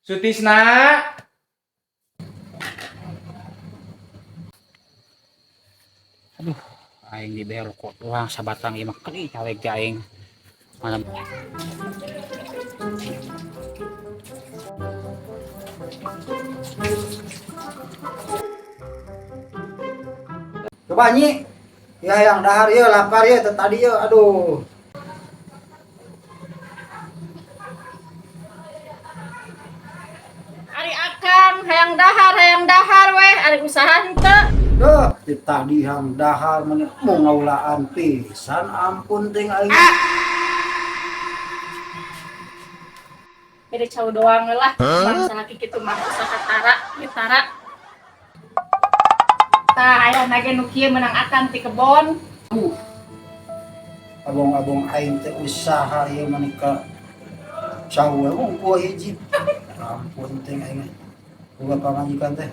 Sutisna. Aduh, aing dibere rokok doang sabatang ieu mah keuih caleg teh aing. Malam. Coba Nyi. Ya yang dahar ya lapar ya tadi ya aduh. Ari akang hayang dahar weh, ari usaha henteu. Duh, ti tadi hang dahar meni mau ngaulaan pisan ampun ting aing. Beda cau doang lah, bangsa laki kitu mah usaha tara, tara. Tah aya nage nu kieu meunang akang ti kebon. Abong-abong aing teh usaha ieu meni ka cau we wungkul hiji. Ampun ting aing. Boga pamajikan teh.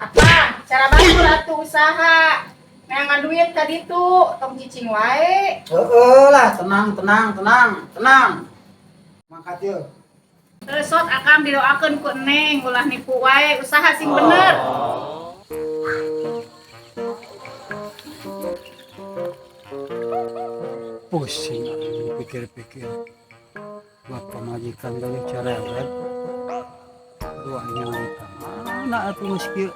Apa? Cara batur atuh usaha. Neangan duit ka ditu, tong cicing wae. Heeh lah, tenang tenang tenang tenang. Mangkat yeuh. Sot akang didoakeun ku Neng, ulah nipu wae, usaha sing bener. Pusing aing pikir-pikir. Bapak majikan gawe cerewet. Duanya mana atuh geus kieu.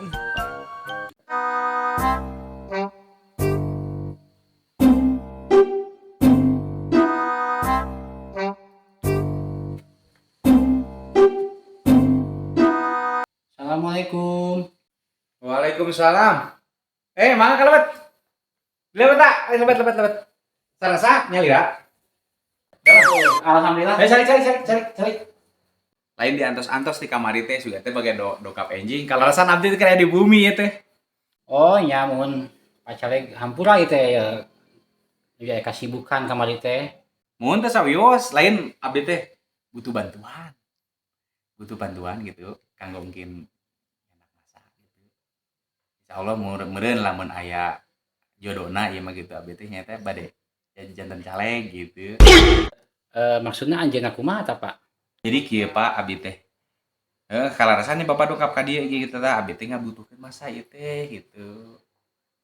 Assalamualaikum. Waalaikumsalam. Mangga kalebet. Lebet tak? Lebet lebet lebet. Sarasa nyalira. Alhamdulillah. Cari cari cari cari cari. Lain di antos-antos di kamari teh juga teh bagian dokap enjing. Kalau rasan abdi teh kayak di bumi ya teh. Oh nya mun Pak Caleg hampura ieu teh ya. Ya kasibukan kamari teh. Mun teh sawios, lain abdi teh butuh bantuan. Butuh bantuan gitu kanggo mungkin enak masak gitu. Insyaallah meureun lamun aya jodona ieu mah gitu abdi teh nya teh bade jadi jantan caleg gitu. Maksudna anjeunna kumaha tah Pak? Jadi kieu Pak abdi teh. Kalarasannya Bapak dongkap ka dieu gitu tah abdi teh ngabutuhkeun masa ieu teh gitu.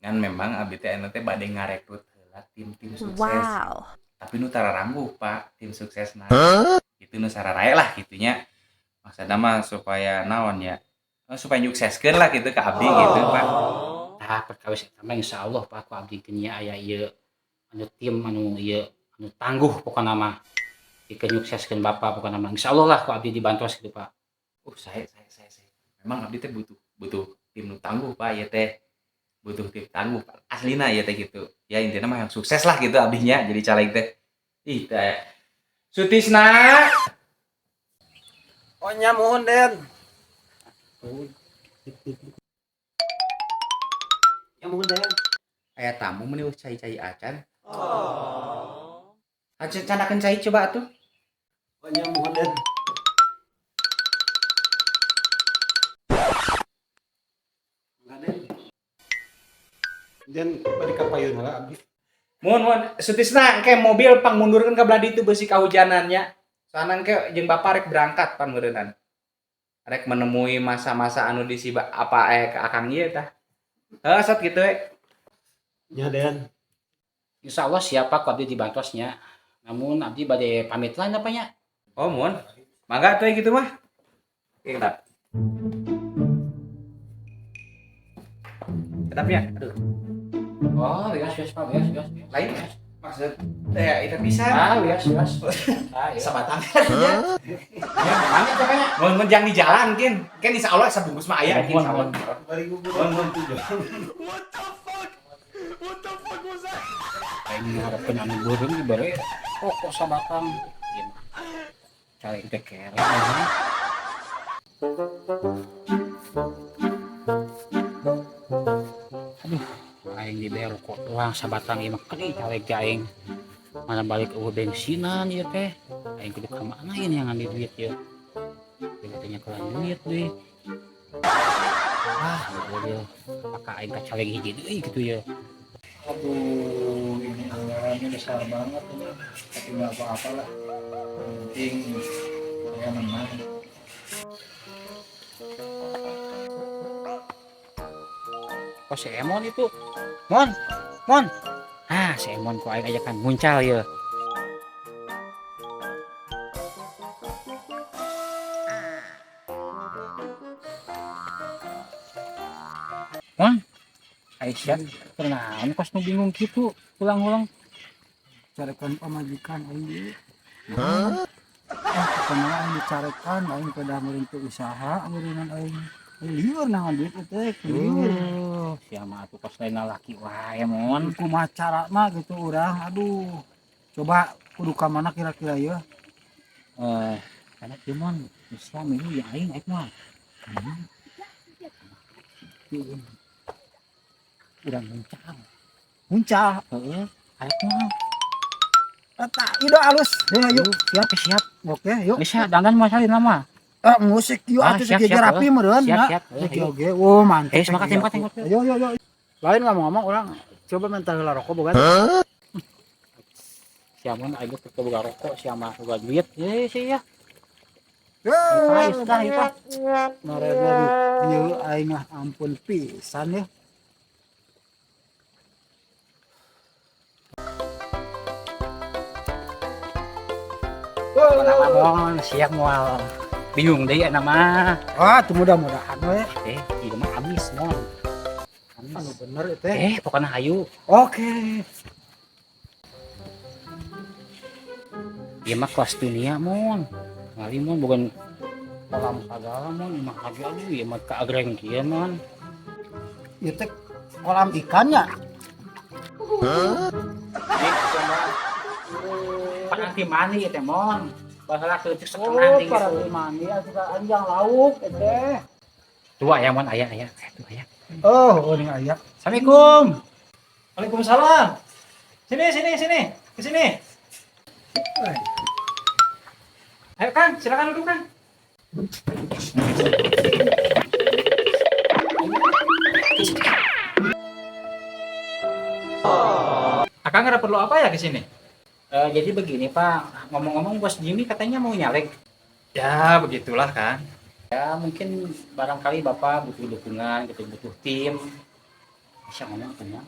Ngan memang abdi teh ayeuna teh bade ngarekrut heula tim-tim sukses. Wow. Tapi nu tararangguh Pak, tim suksesna. Itu nu sararae lah gitunya. Maksudna mah supaya naon ya? Supaya nyukseskeun lah gitu ke abdi gitu Pak. Tah perkawis eta mah insyaallah Pak ku abdi teh nya aya ieu anu tim anu ieu anu tangguh pokona mah. Pikeun nyukseskeun Bapak pokona mah. Insyaallah lah ku abdi dibantos gitu Pak. Saya. Memang abdi teh butuh tim nu tangguh Pak ieu teh. Butuh tim tangguh Pak. Aslina ieu teh gitu. Ya intinya mah yang sukses lah gitu abdinya jadi caleg teh. Ih teh. Sutisna. Oh nya muhun Den. Ya muhun Den. Aya tamu meni eueuh cai-cai acan. Oh. Acan canakeun cai coba atuh. Oh nya muhun Den. Enggak Den. Den bari ka payun heula abdi. Mun mun Sutisna engke mobil pangmundurkeun ka belah ditu beusi kahujanan nya. Soalna engke jeung bapak rek berangkat pan meureunnan. Rek menemui masa-masa anu di si apa ke akang ieu tah. Heuh sot kitu we. Nya Den. Insyaallah siapa ku abdi dibantosnya. Namun abdi bade pamit lain apa nya? Oh mun. Mangga atuh gitu mah. Oke, kedap. Kedap ya. Aduh. Oh, wios wios Pak, wios wios. Lain maksud teh itu bisa. Ah, wios wios. Ah, iya. Sabatang ya. Ya, mana cakanya? Mun mun jang di jalan kin. Kin insyaallah sabungkus mah aya kin. Mun, mun. Bari Mun mun. Aing ngarepkeun anu beureum dibere rokok sabatang. Ieu mah. Caleg teh kere. Aduh, aing dibere rokok doang sabatang ieu mah keuih caleg teh aing. Mana balik eueuh bensinan ieu teh. Aing kudu ka mana ieu yang ngambil duit ieu. Beda teh nyekelan duit deui. Ah, eueuh ieu. Apakah aing ka caleg hiji deui kitu ieu. Aduh, ini anggarannya besar banget ini. Tapi nggak apa-apa lah. Yang penting saya menang. Oh, si Emon itu. Mon, Mon. Ah, si Emon ku aing ajakan muncal ya. Mon, Aisyah, kunaon kos nu bingung gitu, ulang-ulang. Carekan pamajikan aing ieu. Hah? Ah, kumaha aing dicarekan aing pada meureun usaha meureun aing. Lieur nangan duit teh, lieur. Siapa atuh kos lain laki wae, Mon. Kumaha carana gitu urang, aduh. Coba kudu ka mana kira-kira ya? Karena ieu Mon, Islam ini ya aing aing mah. Urang muncang. Muncah. Heeh, aing mah. Eta ide alus. Ya, yuk, siap. Oke, siap. Oke, yuk. Bisa dandan mau salin lama. Ah, musik yuk Ah, atuh siap, sakieu siap, rapi meureun. Siap, Ya. siap. Oke, oke. Oh, mantap. Eh, semangat, semangat, semangat. Ayo, ayo, ayo. Lain ngomong-ngomong orang coba minta heula rokok boga. Siapa aing teu boga rokok, siapa boga duit. Ye, sih ya. Eh, Ipah, ipah. Marega di ieu aing ah ampun pisan ya. Mon, siap moal. Bingung deui eta mah. Ah, tuh mudah-mudahan we. Ieu mah amis, Mon. Anu Amis. bener itu. Pokoknya hayu. Oke. Ieu mah kelas dunia, Mon. Ngali Mon bukan kolam sagala, Mon. Mah aja aduh ieu mah kaagreng kieu, Mon. Ieu teh kolam ikannya. Paranti mani ieu teh, Mon. Baheula keutik Oh, sekenang gitu. para mandi asup anjang lauk teh. Tuh aya Mon, aya aya. Tuh aya. Oh, ini aya. Assalamualaikum. Waalaikumsalam. Sini, sini, sini. Ke sini. Ayo Kang, silakan duduk Kang. Akang ada perlu apa ya ke sini? Jadi begini Pak, ngomong-ngomong Bos Jimmy katanya mau nyalek. Ya, begitulah Kang. Ya mungkin barangkali Bapak butuh dukungan, gitu, butuh tim. Bisa ngomong apa ya?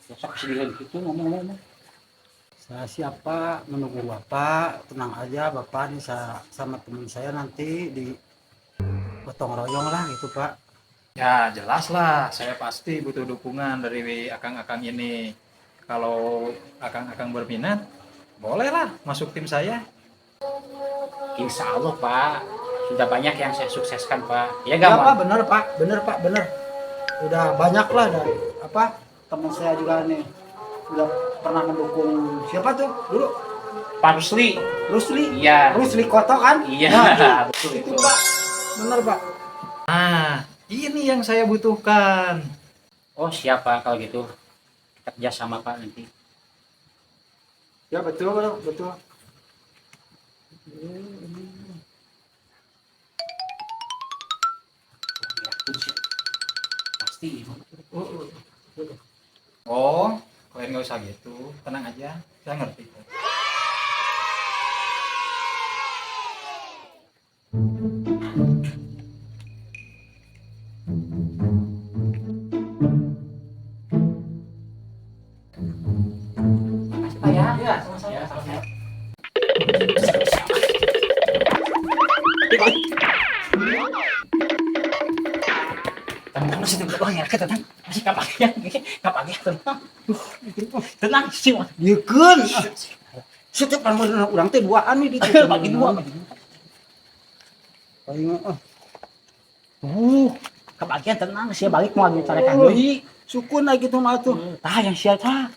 Besok kesedihan gitu ngomong-ngomong. Saya siapa menunggu Bapak, tenang aja Bapak nih saya sama teman saya nanti di gotong royong lah gitu Pak. Ya, jelas lah. Saya pasti butuh dukungan dari akang-akang ini. Kalau akang-akang berminat, bolehlah masuk tim saya. Insya Allah Pak, sudah banyak yang saya sukseskan Pak. Ya Ya gak Pak, Mon? bener Pak, bener Pak, bener. Udah banyak lah dari apa teman saya juga nih udah pernah mendukung siapa tuh dulu? Pak Rusli. Rusli. Iya. Rusli Koto kan? Iya, Nah, betul itu itu. Pak. Bener Pak. Nah, ini yang saya butuhkan. Oh siap Pak kalau gitu. Kita kerja sama Pak nanti. Ya betul betul. Betul. Pasti. Oh, kalian nggak usah gitu. Tenang aja, saya ngerti. Makasih Pak ya. Iya, sama-sama. Ya, sama-sama. Tenang masih tenang, ya, tenang. Masih kapagian, kapagian tenang. Tenang sih, Mon. Diekeun. Setiap urang teh duaan nih di Bagi dua, bagi dua. Paling ah, Kebagian tenang sih balik mau carekan deui. Sukun lagi tuh mah tuh. Tah yang sia tah.